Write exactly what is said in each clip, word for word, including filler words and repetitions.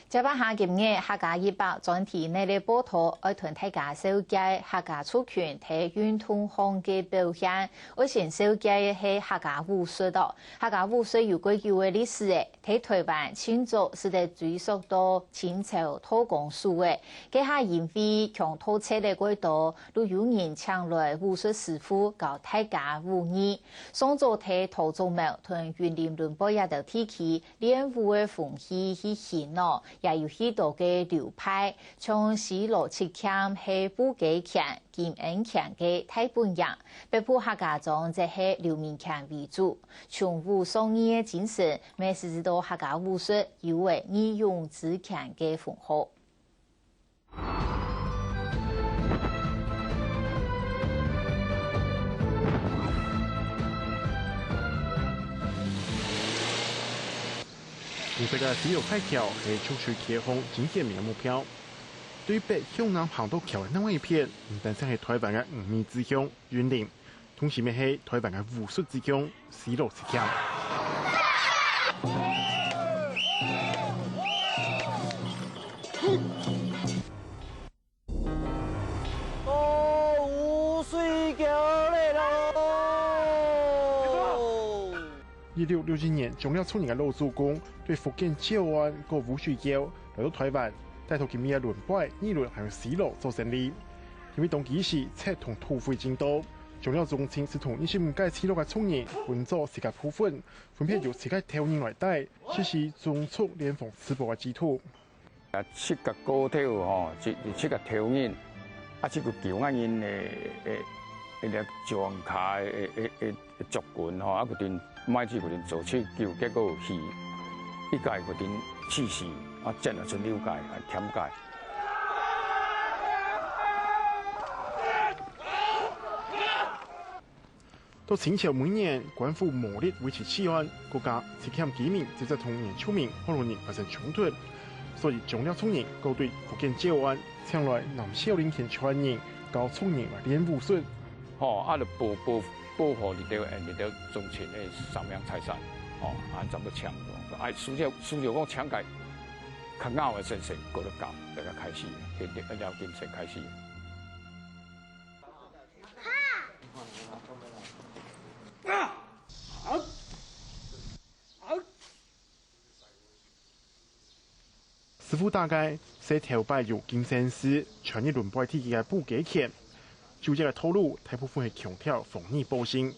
接下今日客家一百專題系列報導，愛同大家紹介客家族群在運動項个表現。愛先紹介个係客家武術哦。客家武術有過久个歷史誒，在台灣盡早使得追溯到清朝道光時誒。該下因為強盜賊个過多，就有人請來武術師傅教大家武藝。上早在桃竹苗同雲林崙背這兜地區， 練武个風氣去興囉，也有許多个流派，像西螺七劍係布雞拳、金恩拳个大本營，北埔客家庄則係劉銘拳為主。從武上藝个精神，乜使得客家武術有了義勇之拳个封號。 紅色个西螺大橋係出水啟航最顯明个目標。對北向南行到橋个另外一片，毋單淨係台灣个魚米之鄉雲林，同時乜係台灣个武術之鄉西螺七劍。 到烏水橋來囉！一六六一年，將寮族人个老祖公對福建詔安過烏水橋，來到台灣，帶頭今日个崙背、二崙還有西螺做生理。因為當其時賊同土匪盡多，將寮宗親就同二十五個聚落个族人分做七個部分，分別由七個頭人來帶，實施宗族聯防自保个制度。 啊，七個個頭吼，七，七個頭人，啊，七個狗仔人的，的，的，的，上下的，的，的，的族群吼，啊，決定，每一個決定做七九，結果去，一個決定去死，啊，剪了出六個，啊，添個。 到清朝末年，官府無力維持治安，國家七劍居民直接同原住民、福佬人發生衝突，所以將寮族人過對福建詔安，請來南少林拳傳人教族人來練武術。吼，啊，就保，保，保護你兜，你兜宗親的生命財產，吼，啊，怎麼搶？啊，需要，需要講搶个較硬的先生，過來教，大家開始，了，了，了，先生開始。 師傅打个係頭擺由金仙寺傳入崙背地區个布雞拳，九節个套路大部分係強調防禦保身，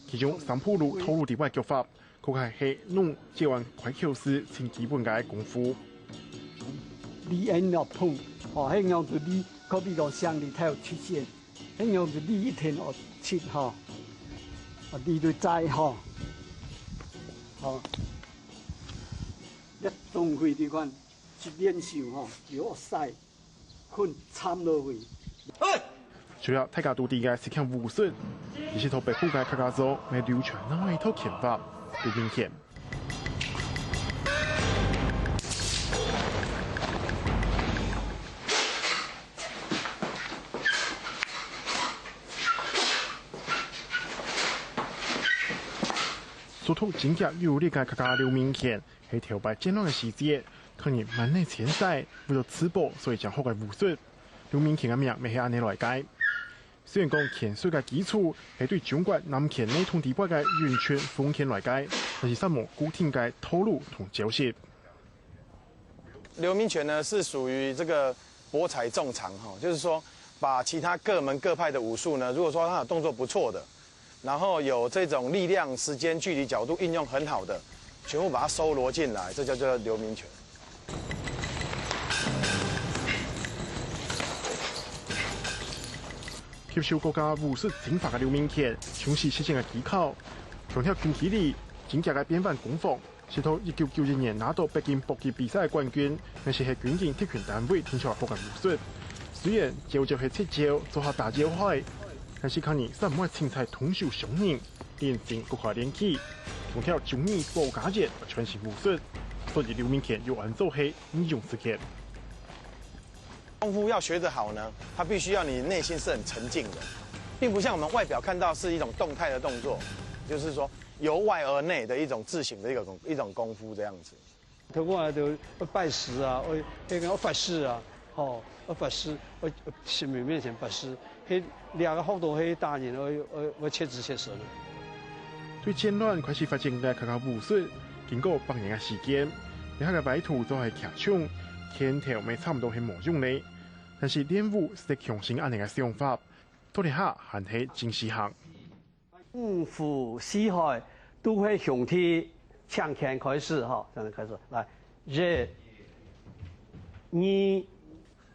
其中三步路套路裡背个腳法， 可以係用詔安開竅時盡基本个功夫。你愛仰般，吼，係仰般你可比講像你頭七仙，係仰般你一定愛七吼，啊，你就知吼，吼，一動氣你看，一練手吼，有勢。 困參落去。除了大家都知个七劍武術，其實在北埔个客家庄乜流傳另外一套拳法，劉銘拳。手頭真腳有力个客家劉銘拳， 係頭擺戰亂个時節，客人滿哪遷徙，為了自保，所以正學个武術。劉銘拳个名乜係恁呢來个。雖然講拳術个基礎係對中國南拳內統裡背个雲拳、風拳來个，但是煞無固定个套路同招式。劉銘拳呢，是屬於這個博采眾長哈，就是說把其他各門各派的武術呢，如果說他有動作不錯的， 然後有這種力量、時間、距離、角度運用很好的，全部把它收羅進來，這叫做劉銘拳。吸收國家武術精華个劉銘拳，重視實戰个技巧，強調近距離、精準个變換攻防， 直到一九九一年拿到北京搏擊比賽个冠軍，該時係軍警特勤單位定出來學个武術。雖然招招係直招，做下打招呼，但是客人煞毋會凊彩動手傷人，練成國家練氣，強調忠義保家園个傳承武術，所以劉銘拳又安做係義勇之拳。 功夫要學得好呢，它必須要你內心是很沉靜的，並不像我們外表看到是一種動態的動作，就是說由外而內的一種自省的一個功，一種功夫這樣子。頭過來就愛拜師啊，愛，該个愛拜師啊，吼，愛拜師，愛，愛神明面前拜師，該兩个學到該大人愛，愛，愛切子切孫啊。對戰亂開始發展个客家武術，經過百年个時間，這下个擺渡做係騎銃，拳頭乜差毋多係無用咧。但是練武係強身恁樣个想法，到這下還係真實行。 五湖四海都係兄弟，搶拳開始吼，搶拳開始，來，一、二。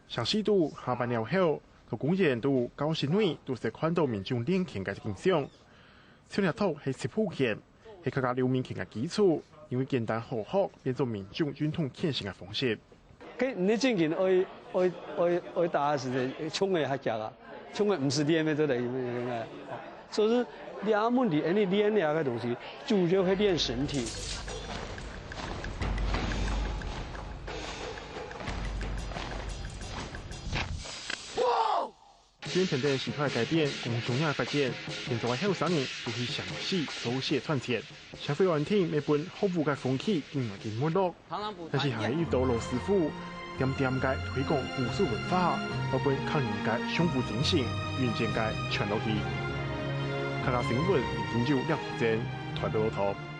城市肚下班了後，到公園肚教室內都係看到民眾練拳个景象。像這套係七步拳，係客家流民拳个基礎，因為簡單好學，變做民眾運動健身个方式。 該你正經愛，愛，愛，愛打个時節，衝个較強啊，衝个毋使練个都得用个。所以講，這問題，恁樣練這个東西，主要係練身體。因為等等時代改變，工商業發展，現在个後生人都係想死做事賺錢。 社會環境乜分學武个風氣緊來緊沒落，但是還係有兜老師傅，恬恬个推廣武術文化，愛分客人个相互精神，永遠个傳落去。客家新聞，林金九、廖奇珍，台北報導。